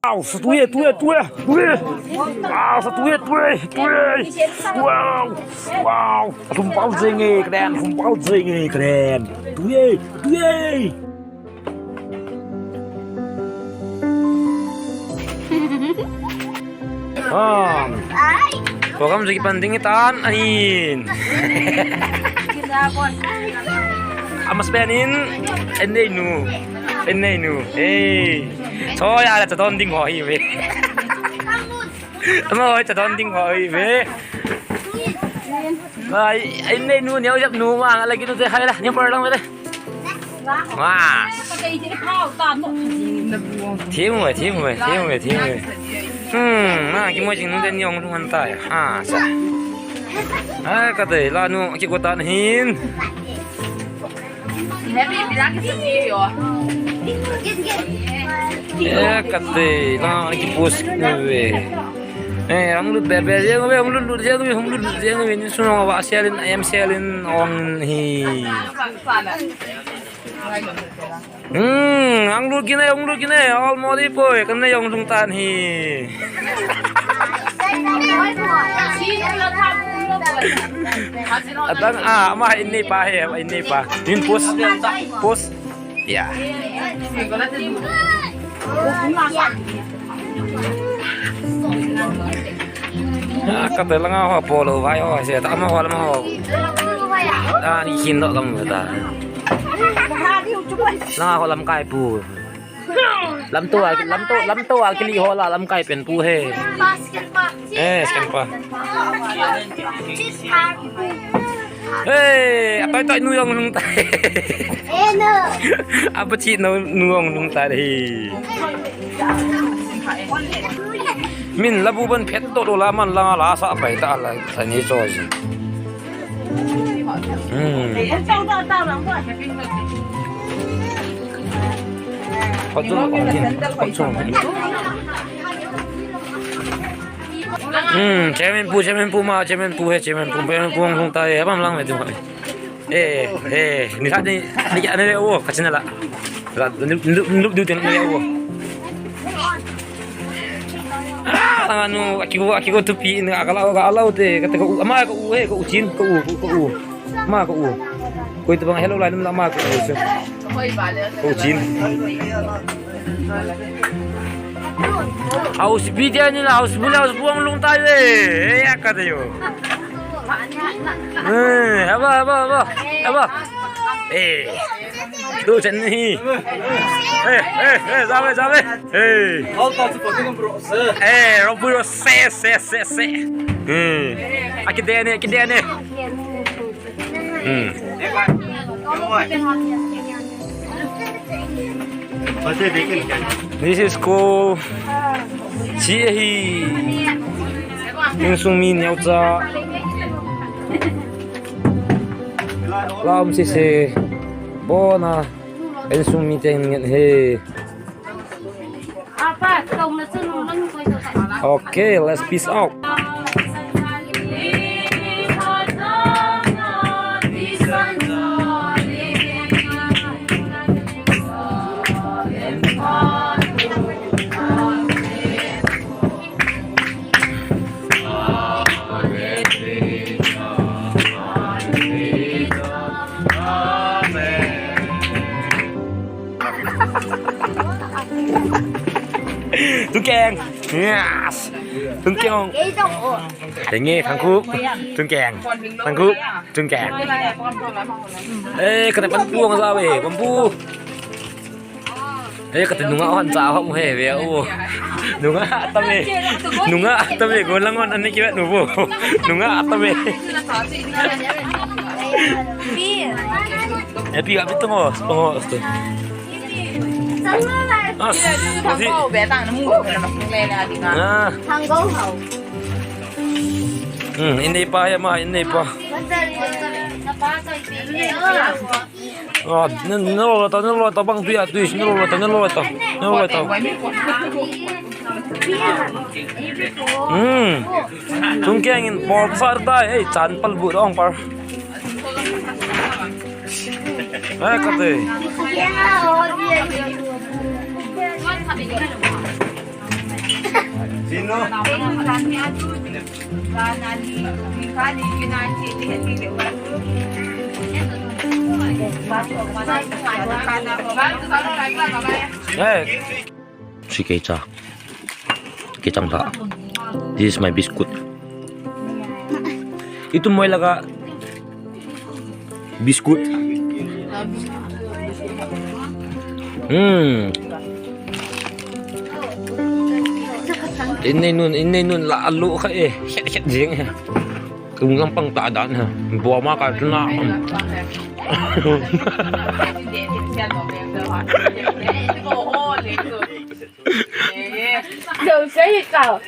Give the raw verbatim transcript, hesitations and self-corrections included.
Wow, sa tuye, tuye, tuye, tuye. Wow, sa tuye, tuye, tuye. Wow, wow. Lhum pal jenge, kren, lhum pal jenge, kren. Tuye, tuye. Ah. Program chu kipan ding tan ahin. Amas penin, en nei nu. En nei nu. Hey. Choi ala cha don ding ho hi ve. Ama hoi cha don ding ho hi ve. Ai, en nei nu neo jap nu ma ala ki nu te hai la, neo par lang ve. Wa. Thim ve, thim ve, thim ve, thim ve. Hmm, ma ki mo jing nu te neo nu han ta. Ha, sa. Ai, ka te la nu ki ko tan hin. Happy Black is a video. Eh, kate, la, ki post ko ve. Eh, hung lut be be jeng ve, hung lut lut jeng ve, hung lut lut jeng ve, ni sunga wa selin, I am selin on hi. Hmm, hung lut kine, hung lut kine, all modi poi, kan ne jong lung tan hi. Adang, ah, ama in nei pa he, in nei pa. Nin post, post. Ya. Ah, ka te langa ho polo vai ho se ta ma ho lama ho. Ah, ni hin do lam ta. Langa ho lam kai pu. Lam to a, lam to, lam to a kili ho la lam kai pen pu he. Eh, scan pa. Hey, apai tai nu jong lung tai. Eh, no. Apa chi nu, nu jong lung tai hi. Min la bu ban phet to la man la la sa pai ta la sa ni so ji. Hmm. Hot dog, hot dog. Hmm, chairman pu, chairman pu ma, chairman pu he, chairman pu, chairman pu hung tai, abang lang me tu. Eh, eh, ni sa ni, ni ane le o, kachina la. La, ni, ni, ni, ni, ni, ni, o. Ah, anu, aki ko, aki ko tupi, ni akala, akala te, kata ko, ama ko u, eh, ko u chin, ko u, ko u. Ma ko u. Koi tabang hello lai num la ma ko u se. Ko u chin. House bi dia ni la, house bu la, house bu ang lung tai ve. Eh, ya ka de yo. Eh, haba, haba, haba. Haba. Eh. Tu chen ni. Eh, eh, eh, jave, jave. Eh. Eh, ro pu ro se, se, se, se. Eh. Aki de ne, aki de ne. Hmm. This is called Chi hi. Insung mi neo cha. Lam si se. Bona. Insung mi teng ngen he. Okay, let's peace out. Tun keng. Yes. Tun keng. Henge, thang khu. Tun keng. Thang khu. Tun keng. Eh, kata pan puang sa ve, pan pu. Eh, kata nunga han sa ha mu he ve o. Nunga ta ve. Nunga ta ve, go lang on ani ki ve nu bu. Nunga ta ve. Happy, happy to mo, to mo, to. As, ah. Hmm, ini pa ya ma, ini pa. Ah, ne, ne lo ta, ne lo ta bang pia tu, ne lo ta, ne lo ta, ne lo ta. Hmm. Tung keng in por sar ta, eh, chan pal bu dong par. Eh, kate. Hey. Si keicha. Keichang tha. This is my biscuit. Itu moi laga biscuit. Hmm. Innei nun, innei nun la alu kha e. Khet khet jing e. Kum lam pang ta dan ha. Bua ma ka tuna. Go say it out.